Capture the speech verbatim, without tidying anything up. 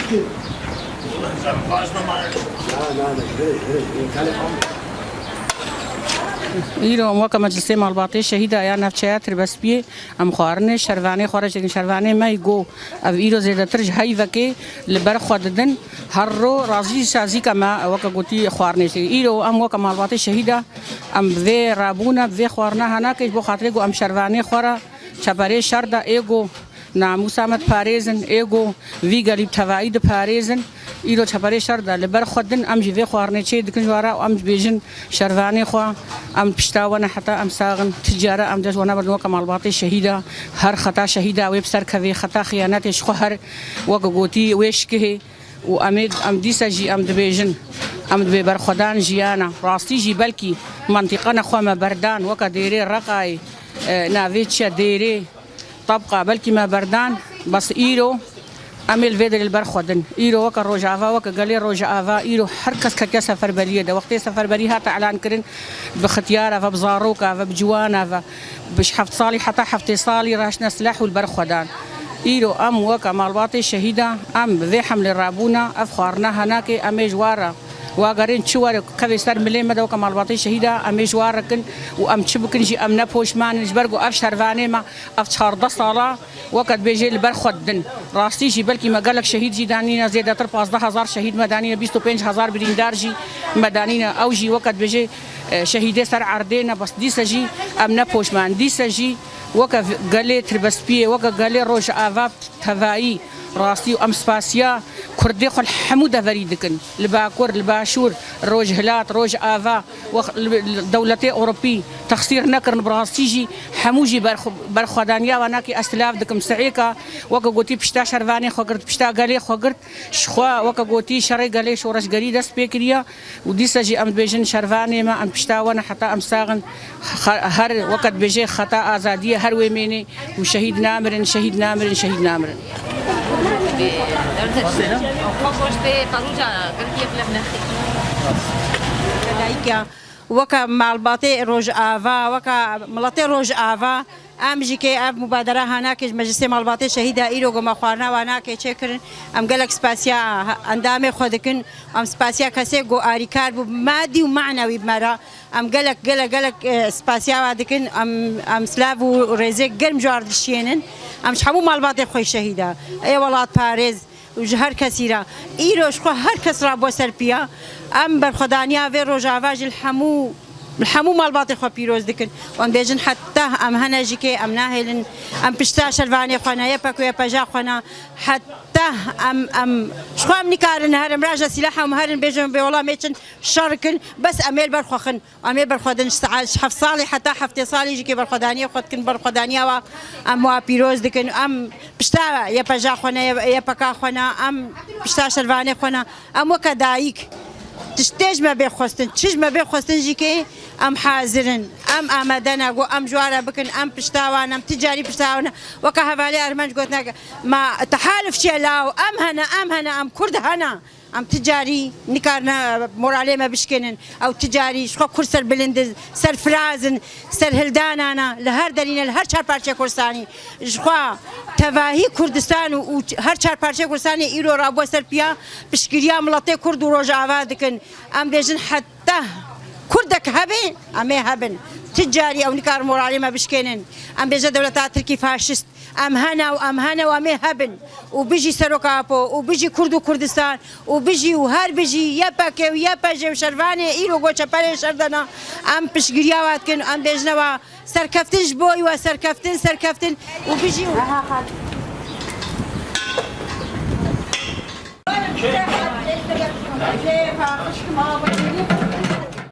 Îro em weke Meclisê Malbatê Şehîda ya Navçeya Tirbespiyê, em xwarinê şervanê xwe re çêdikin. Şervanê me yî go ev îro zêdetir ji heyvekê li ber xwe didin. Her ro razî sazîka me weke gotî xwarinê çêdikin. Îro em weke Malbatê Şehîda em bi vê rabûna, bi vê xwarina hanakê ji bo xatirê ku em şervanê xwe re çeperê şer de ê ku namûsa me diparêzin, ê ku vî gelî bi tevayî diparêzin, îro çeperê şer de li ber xwe din, em jî vê xwarinê çê dikin ji we re û em dibêjin şervanê xwe, em pişta we ne heta em sax in, ti cara em dest we neberdin weke malbatê şehîda, her xeta şehîda wê bi ser kevê, xeta xiyanetê ji xwe her weke gotî wê şikihê. Û em ê, em dîsa jî em dibêjin, em dibê berxwedan jiyana. Rastî jî belkî mentîqana xwe me berdan, weke dêrê Reqayê, e, navê çi ye, dêrê Tebqa, belkî me berdan, bes îro em ê li vê derê li ber xwe din. Îro weke Rojava, weke gelê Rojava, îro her kes ketiye seferberiyê de. Wextê seferberî hate elan kirin, bi xitiyara ve, bi zaroka ve, bi ciwana ve, bi ji heft salî heta heftê salî re haştine silah û li ber xwe dan. Îro em weke malbatê şehîda, em bi vê hemlê rabûna, ev xwarina henakê, em ê ji wa re wagerên çi were, kevê ser milê me de weke malbatê şehîda, em ê ji wa re kin û em çi bikin jî em ne poşman in, ji ber ku ev şervanê me ev çardeh sala weke dibêjê li ber xwe didin. Rastî jî belkî me gelek şehîd jî danîne, zêdetir pazdeh hezar şehîd me danîne, bîst û pênc hezar birîndar jî me danîne. Ew jî weke dibêjê, e, şehîdê ser erdê ne, bes dîse jî em ne poşman. Dîse jî weke gelê Tirbespiyê, weke gelê Rojava tevayî, rastî û em spasiya Kurdê xwe li hemû deverî dikin. Li Bakur, li Başûr, Rojhilat, Rojava, wext li, li dewletê Ewropî texsîr nekirin, bi rastî jî hemû jî berxwe-, berxwedaniya we nakê ez silav dikim. Sihêka weke gotî pişta şervanê xwe girt, pişta gelê xwe girt, ji xwe weke gotî şerê gelê şoreşgerî dest pê kiriye û dîsa jî em dibêjin şervanê me, em pişta we ne heta em sax in. Xe-, her weke dibêje xeta azadiyê her wê mênê û şehîd namirin, şehîd namirin, şehîd namirin. Weke malbatê Rojava, weke miletê Rojava, em jî kê ev mubadera hanakê ji Meclisê Malbatê Şehîda îro goma xwarina wanakê çêkirin. Em gelek spasiya endamê xwe dikin. Em spasiya kesê ku arîkar bû, madî û manewî bi me re. Em gelek, gelek, gelek, e, spasiya we dikin. Em, em silav û rêzê germ ji we re dişiyênin. Em ji hemû malbatê xwe şehîda. Ê welatparêz û ji her kesî re. Îro ji xwe her kes rabû ser piya. Em berxwedaniya vê Rojava jî li hemû, li hemû malbatê xwe pîroz dikin. Em bêjin heta em hene jî kê em nahêlin. Em pişta şervanê xwe ne, Y P G û Y P J xwe ne. Heta em, em, ji xwe em nikarin herin, raje sîlaha em herin, bêjin bê wela em ê çin şer kin, bes em ê li ber xwe xin. Em ê berxwedin ji saet, ji heft salî heta heftê salî jî kê berxwedaniya xwe dikin, berxwedaniya we em wa pîroz dikin. Em pişta Y P J xwe ne, Y P K xwe ne, em pişta şervanê xwe ne. Em weke dayik, tiştê ji me bê xwestin, çi ji me bê xwestin jî kê em hazir in. Em amade ne, ku em ji wa re bikin, em pişta wan, em ti carî pişta wan ne. Weke hevalê Ermenc gotinek, ma tehaluf çi ye law, em hene, em hene, em Kurd hene. Em ti carî nikarine moralê me bişkênin. Ew ti carî ji xwe Kurd serbilind in, serfiraz in, serhildanan e. Li her derî ne, li her çar parçeyê Kurdistanî. Ji xwe tevahî Kurdistan û, û her çar parçeyê Kurdistanê îro rabû ser piya piştgiriya miletê Kurd û Rojava dikin. Em bêjin heta Kurdek hebe, em ê hebin. Ti carî ew nikar moralê me bişkênin. Em bêje dewleta Tirkî faşist. Em hene û em hene û em ê hebin. Û bijî Serok Apo, û bijî Kurd û Kurdistan, û bijî û her bijî Y P G û Y P J û şervanê îro go çeperê şer de ne. Em piştgiriya we dikin, em bêjine we serkeftin ji bo we, serkeftin, serkeftin û bijî û